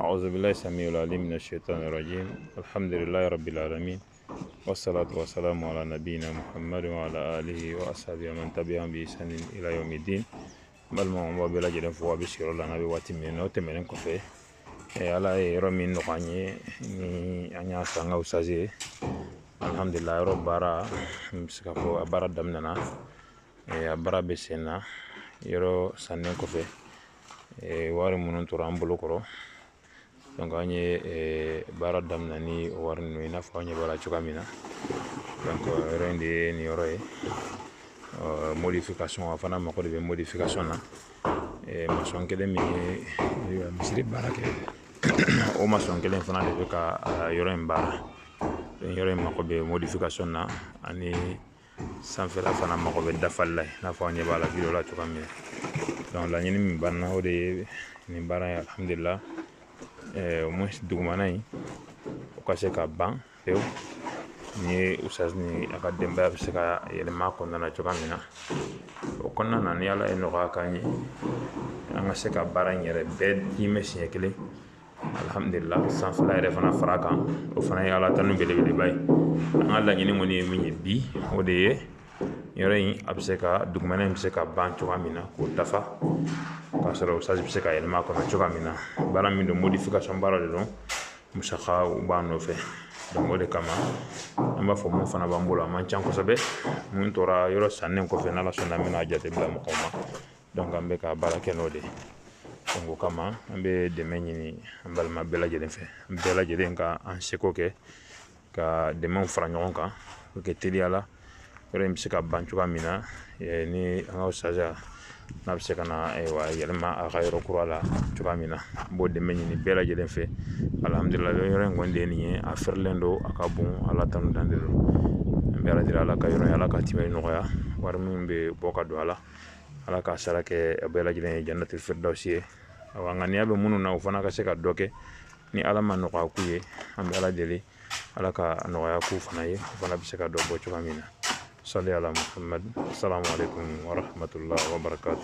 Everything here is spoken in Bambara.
أعوذ بالله السميع العليم من الشيطان الرجيم. الحمد لله رب العالمين، والصلاة والسلام على نبينا محمد وعلى آله وأصحابه ومن تبعهم بإحسان إلى يوم الدين. Balimaw, an b'aw bɛɛ lajɛlen fo. A bɛ sigiyɔrɔ la n'a bɛ waati min na, o tɛmɛnen kɔfɛ, Ala ye yɔrɔ min nɔgɔya an ye ni an y'a san, an ka usazi ye, alhamdulillah, yɔrɔ baara, n bɛ se k'a fɔ a baara daminɛna, a baara bɛ sen na. Yɔrɔ sannen kɔfɛ, wari minnu tora an bolo kɔrɔ, donc an ye baara daminɛ ni o wari ninnu ye, i n'a fɔ an ɲɛ b'a la cogoya min na. Donc yɔrɔ in de ye nin yɔrɔ ye. Modification, a fana mako de bɛ modification na. Maçon kelen min ye misiri baara kɛ, o maçon kelen fana de bɛ ka yɔrɔ in baara. Yɔrɔ in mako bɛ modification na, ani sanfɛla fana mako bɛ dafali la, i n'a fɔ an ɲɛ b'a la vidéo la cogoya min na. Donc laɲini min b'an na, o de ye nin baara ye. Alhamdulillah, au moins dugumana in, o ka se ka ban pewu, ni ye usaz ni a ka denbaya bɛ se ka yɛlɛma a kɔnɔna na cogoya min na. O kɔnɔna na, ni Ala ye nɔgɔya k'an ye, an ka se ka baara in yɛrɛ bɛɛ tiimɛ siɲɛ kelen, alhamdulillah, sanfɛla yɛrɛ fana fara kan, o fana ye Ala tanu belebeleba ye. An ka laɲini kɔni ye min ye bi, o de ye yɔrɔ in a bɛ se ka, dugumana in bɛ se ka ban cogoya min na k'o dafa, k'a sɔrɔ usaz bɛ se ka yɛlɛma a kɔnɔ cogoya min na. Baara min don, modification baara de don, musakaw b'a nɔfɛ. Donc o de kama an b'a fɔ, mun fana b'an bolo, a man ca kosɛbɛ, mun tora yɔrɔ sannen kɔfɛ, n'Ala sɔnna, an bɛna jate bila mɔgɔw ma. Donc an bɛ ka baara kɛ n'o de ye. Donc o kama an bɛ dɛmɛ ɲini an balima bɛɛ lajɛlen fɛ, an bɛɛ lajɛlen ka an seko kɛ ka dɛmɛw fara ɲɔgɔn kan o kɛ teliya la, yɔrɔ in bɛ se ka ban cogoya min na, ni an ka usaza n'a bɛ se ka na, ayiwa, yɛlɛma a ka yɔrɔ kura la cogoya min na. An b'o dɛmɛ ɲini bɛɛ lajɛlen fɛ. Alhamdulillah, yɔrɔ in kɔni de ye nin ye, a fɛrɛlen don, a ka bon, Ala tanu dan de don. An bɛ Ala deli, Ala ka yɔrɔ in, Ala ka tɛmɛ nɔgɔya. Wari min bɛ bɔ ka don a la, Ala ka sara kɛ a bɛɛ lajɛlen ye jannatul firdausi ye. Awa, ŋaniya bɛ minnu na, o fana ka se ka dɔ kɛ. Ni Ala ma nɔgɔya k'u ye, an bɛ Ala deli, Ala ka nɔgɔya k'u fana ye, o fana bɛ se ka dɔ bɔ cogoya min na. Sali ala Muhammad. Assalamu alaikum wa rahmatullahi wa barakatuh.